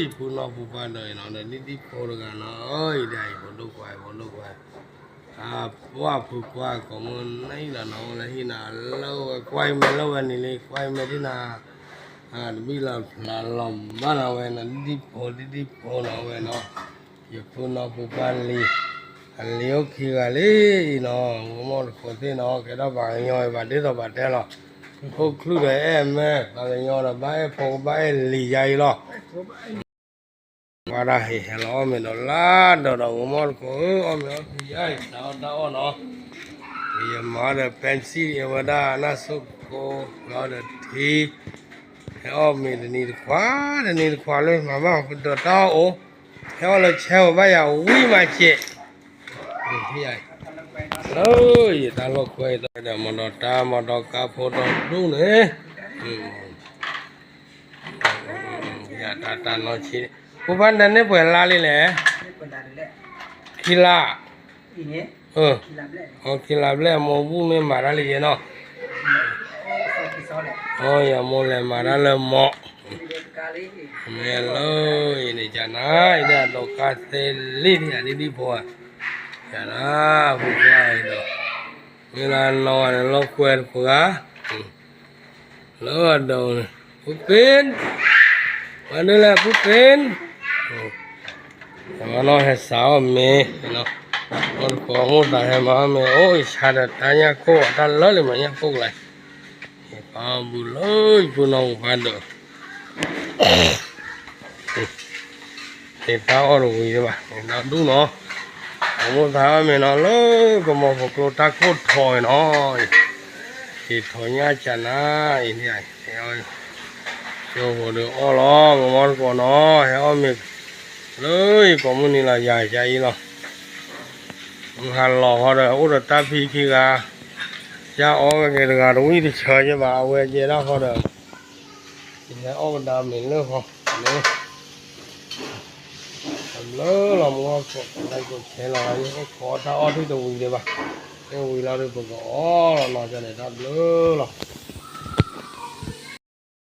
ယဖိနီၢ်ဖိပၢ်ဒီးအံၤနီၤ ဒီးဒ်ဒ်ဖိတဂၤနီၤ အံၤဒ်အံၤ ဖိဒိၣ်ခွါ ဖိဒိၣ်ခွါ အပှၢ်ဖုကွၢ်ကိးမုၢ်နံၤလီၤနီၤ အိၣ်လၢဟံၣ်နၤလၢဝဲကွၢ်အံၤမ့ၢ်လၢဝဲန့ၣ်လံ ကွၢ်အံၤမ့ၢ်ဒ်နၤ တဘံၣ်လီၤဖျါလီၤဘၣ်နီၤဝဲနီၤ ဒ်ဒ်ဖိ ဒ်ဒ်ဖိနီၤဝဲနီၤ ယဖိနီၢ်ဖိပၢ်လံၤ အလံၤအိၣ်ခံဂၤလံအံၤနီၤ ဂီၤမီၢ်တခိးသ့ၣ်နီၤ ကဲထီၣ်ပှၤကညီအံၤဘၣ်ဒ်သိးပှၤတဲလီၤ ခိၣ်ချူၣ်ဒီးအဲၣ်မ့ၢ် ပှၤကညီဒီးဘၣ်အဲၣ်ဖိကဘၣ်အဲၣ်လံၤယါအံၤလီၤ ဝါဒၣ်ဟ့ၣ်ဟဲလီၤအီၣ်မ့ၤဒီးလၢဒီးဒီး ဂီၤမီၢ်တခိးဧၢ အီၣ်မ့ၤအီၣ်ဖံယါအံၤ တၢ်အီၣ်တၢ်အီၣ်နီၤ ယမၤဒီး Pepsi အဝဲဒၣ်နၢ်စိၣ်ကိးလီၤဒီးထံ ဟဲအီၣ်မ့ၤတနံၤတခွး တနံၤတခွးလၢမၤဘၣ်ဒီးတၢ်အီၣ်အိၣ် ဟဲအီၣ်လၢဆဲဝဲဘၣ်ယၤဝံၤမးစဲး လၢယတၢ်လီၢ်ခွဲဒီး မီၢ်ဒီးတၢ်မီၢ်ဒီးကါဖိဒီးဒူၣ်န့ၣ် ယတၢ်တၢ်နီၢ်ဆံး ဖိဖါတၢ်န့ၣ်ပှဲၤလါလံလဲၣ် ခံလါ ခံလါဘျဲၣ် အမိၢ်ဘူၣ်န့ၣ်မၤတၢ်လံယဲနီၤ ယမိၢ်လဲၤမၤတၢ်လၢမီၢ် မ့ၢ်လၢအံၤန့ၣ် ကနၤ အံၤဒၣ်ဒီးကါသ့လံ ဒ်ဒ်ဖိဧါ ကနၤ ဖိခွါအံၤဒီး မ့ၢ်လၢနီၢ်ဂၤန့ၣ် လီၢ်ကွဲတပှၤ လၢအဒိးန့ၣ် ပူပ့ၣ် ပှၤဒ်လဲၣ်ပူပ့ၣ် မနီၢ်ဟဲစးအီၣ်မ့ၤ မီၢ်တခိးမိၢ်သးဟဲမၤအီၣ်မ့ၤ အိၣ်အံၤဆါဒီးတၢ်ညၣ်ကိၢ် တၢ်လၢလံမးညၣ်ကိၢ်ကလါ ယပာ်အီၣ်ဘုလၢယဖိနီၢ်ပူၤဖးဒိၣ် တ့တၢ်အီၣ်တဝံၤဒံးဘၣ် တၢ်ဒူၣ်နီၤ အမိၢ်သးအီၣ်မ့ၤနီၤ လၢကမီၤဖိကျိတၢ်ကိၢ်ထီၣ်အံၤနီၤ က့ၤထီၣ်ညၣ်ကနၤ အံၤန့ၣ် ကၠိဖိဒီးအီၣ်လီၤ မီၢ်တခိးနီၤ ဟဲအီၣ်မ့ၤ လၢယကိးမုၢ်နံၤလီၤ ယၤယၤအံၤလီၤ မုၢ်ဟါလီၤဃီဒီး အိၣ်ဒီးတၢ်ဖံခံဂၤ ယအီၣ်ဝဲက့ၤတဂၤတဝံၣ်တဆၢယဘၣ် အဝဲကဲဒၣ်ဃီဒီး ယဟဲအီၣ်ကဒါမ့ၤလၢဃီန့ၣ် တဘျုးလီၤ မုၢ်ဟီၣ်ခိး ကလဲၤကိးဆဲးလီၤ ယအိၣ်ခိးတၢ်အီၣ်ထံၣ်တဝံၤဒံးဘၣ် မ့ၢ်ဝံၤလီၤဒီး ပကအီၣ်လီၤနီၤ ကန့ၣ်တဘျုးလီၤ